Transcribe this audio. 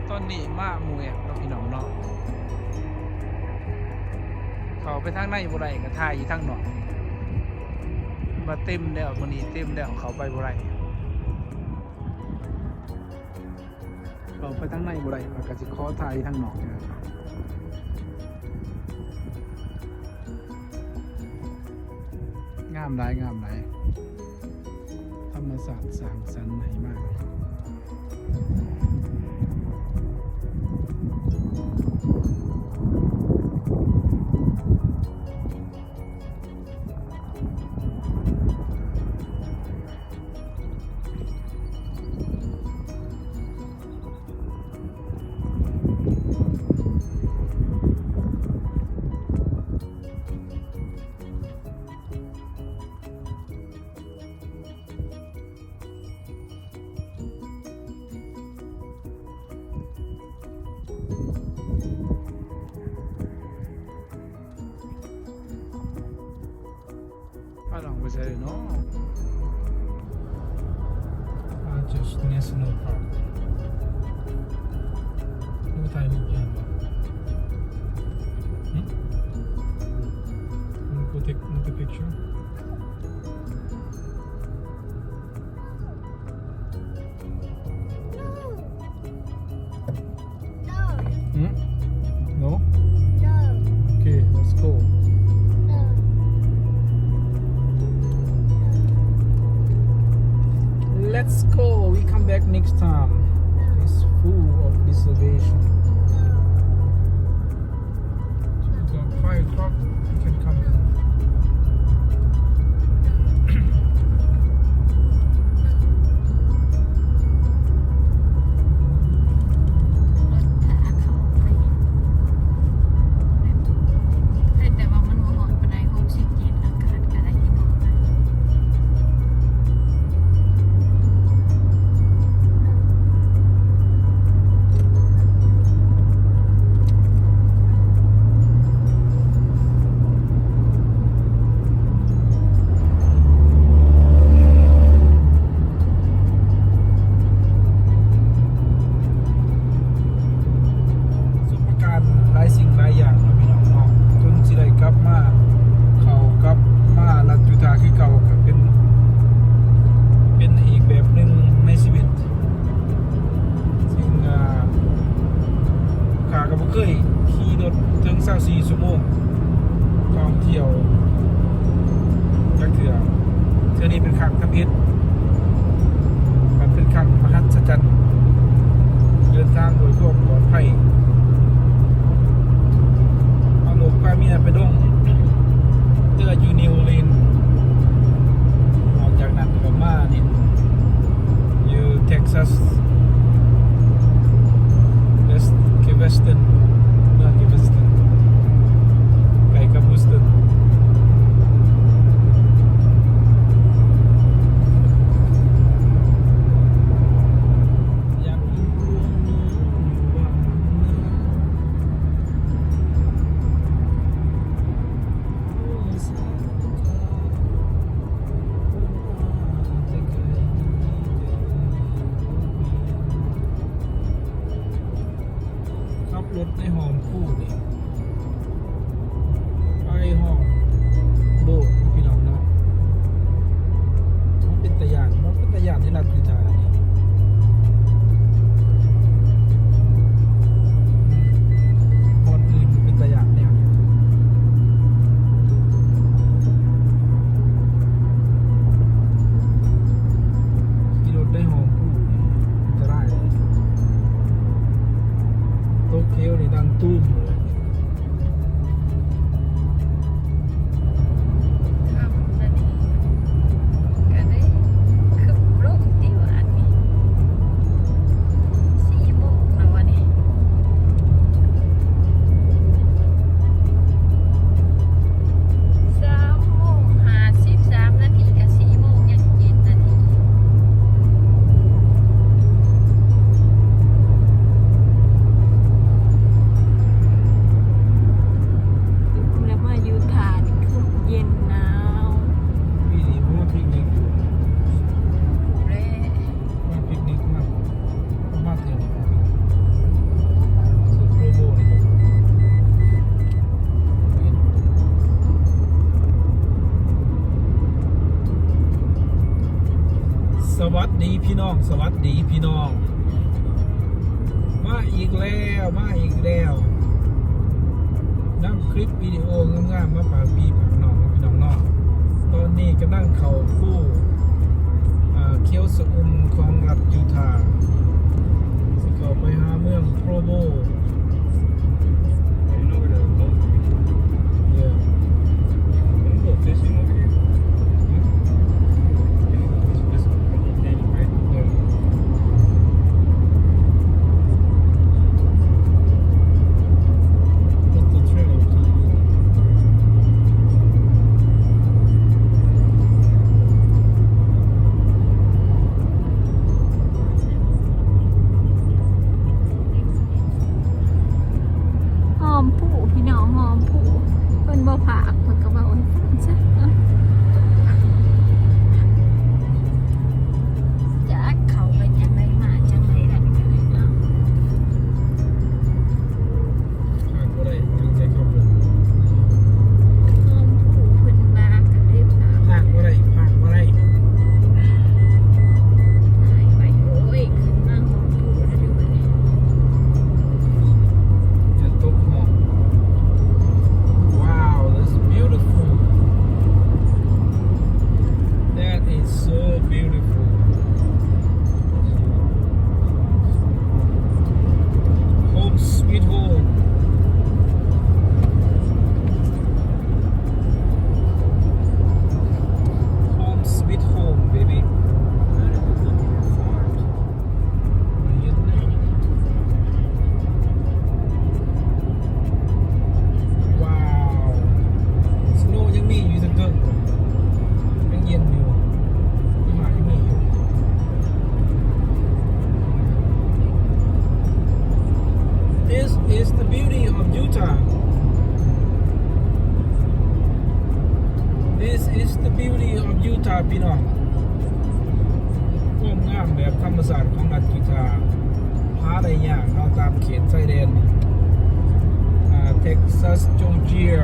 ຕອນນີ້ມາໝູ່ແອບເນາະ ພີ່ນ້ອງເນາະ ເຂົ້າໄປທາງໃນບໍ່ໄດ້ ກໍຖ່າຍຢູ່ທາງນອກ ວ່າເຕັມແລ້ວ ມື້ນີ້ເຕັມແລ້ວ ເຂົ້າໄປບໍ່ໄດ້ ເຂົ້າໄປທາງໃນບໍ່ໄດ້ ຂ້ອຍກໍຊິຂໍຖ່າຍຢູ່ທາງນອກນີ້ແຫຼະ. ງາມຫຼາຍ ງາມຫຼາຍ ທຳມະຊາດສ້າງສັນໃຫ້ມາ. ພານ້ອງໄປໃສເນາະ? ອາ Arches National Park. ຮູ້ຖ່າຍຮູບຢູ່ຫັ້ນບໍ່? ຫຶ? Want to take, want to picture? Hmm? No? No. Okay, let's go. No. Let's go. We come back next time. No. It's full of reservation. No. About five o'clock, we can come in. ແຕ່ວ່າມັນບໍ່ຮ້ອນປານໃດ ຫົກສິບເຈັດ ອາກາດກໍໄດ້ຢູ່ເນາະ. ປະສົບການຫຼາຍສິ່ງຫຼາຍຢ່າງເນາະ ພີ່ນ້ອງເນາະ ຈົນຊິໄດ້ກັບມາ ເຂົ້າກັບມາລັດຢູທາຄືເກົ່າ ກໍເປັນ ເປັນອີກແບບໜຶ່ງໃນຊີວິດ ຊຶ່ງ ອ່າ ຂ້າກໍບໍ່ເຄີຍຂີ່ລົດເຖິງຊາວສີ່ຊົ່ວໂມງທ່ອງທ່ຽວຈັກເທື່ອ ເທື່ອນີ້ເປັນຄັ້ງທຳອິດ ມັນເປັນຄັ້ງມະຫັດສະຈັນ ເດີນທາງດ້ວຍຄວາມປອດໄພ ເອົາລູກພາເມຍໄປດົງເທື່ອຢູ່ນິວໂອລີນ ອອກຈາກນັ້ນກໍມາຫຼິ້ນຢູ່ເທັກຊັສ ເວສ ເກເວສຕັນ ເມືອງເກເວສຕັນ ໃກ້ກັບຮູ້ສະຕັນ. ຂັບລົດໃນຫ້ອງຄູນີ້ ໄປຮອດໂລກພີ່ນ້ອງເນາະ. ມັນເປັນຕາຢ້ານ ມັນເປັນຕາຢ້ານໃນລັດຢູທານີ້ ບ່ອນອື່ນເປັນຕາຢ້ານແນວ ຂີ່ລົດໃນຫ້ອງຄູນີ້ອັນຕະລາຍເລີຍ ຕົກເຫວນີ້ ດັງ ນ້ອງ ສະຫວັດດີພີ່ນ້ອງ ມາອີກແລ້ວ ມາອີກແລ້ວ ນຳຄລິບວິດີໂອງາມໆ ມາຝາກພີ່ຝາກນ້ອງເນາະ ພີ່ນ້ອງເນາະ. ຕອນນີ້ກຳລັງເຂົ້າພູ ອາ ຂຽວຊະອຸ່ມຂອງລັດຢູທາ ຊິເຂົ້າໄປຫາເມືອງໂປຣໂວ. You know where the boat is? Yeah. Can we go fishing over here? Huh? Can we go fish, fish a couple of things, right? Yeah. What's the trailer? ຫອມຜູ້ ພີ່ນ້ອງ ຫອມຜູ້ ເພິ່ນບໍ່ພາກ ເພິ່ນກໍເວົ້າໃຫ້ຟັງຊະ. ຈັກເຂົາໄປຈັ່ງໃດມາຈັ່ງໃດລະ ພາກບໍ່ໄດ້ ຕັ້ງໃຈຂັບລົດ ຫອມຜູ້ເພິ່ນວ່າກໍເລີຍພາກ ພາກບໍ່ໄດ້ ພາກບໍ່ໄດ້ ຫາຍໄປ. ໂອ້ຍ ຂຶ້ນມາຫອມຜູ້ແລ້ວເດີບັດນີ້ ຝົນຕົກ ຫອມ. Wow, that's beautiful. That is so beautiful. Home sweet home. Home sweet home, baby. Wow. Snow ຍັງມີຢູ່ເທິງໆ ຍັງເຢັນຢູ່ ຫິມະຍັງມີຢູ່. This is the beauty of Utah. This is the beauty of Utah, ພີ່ນ້ອງ. ຄວາມງາມແບບທຳມະຊາດຂອງລັດຢູທາ ຫາໄດ້ຍາກເນາະ ຕາມເຂດຊາຍແດນ ອ່າ Texas, Georgia,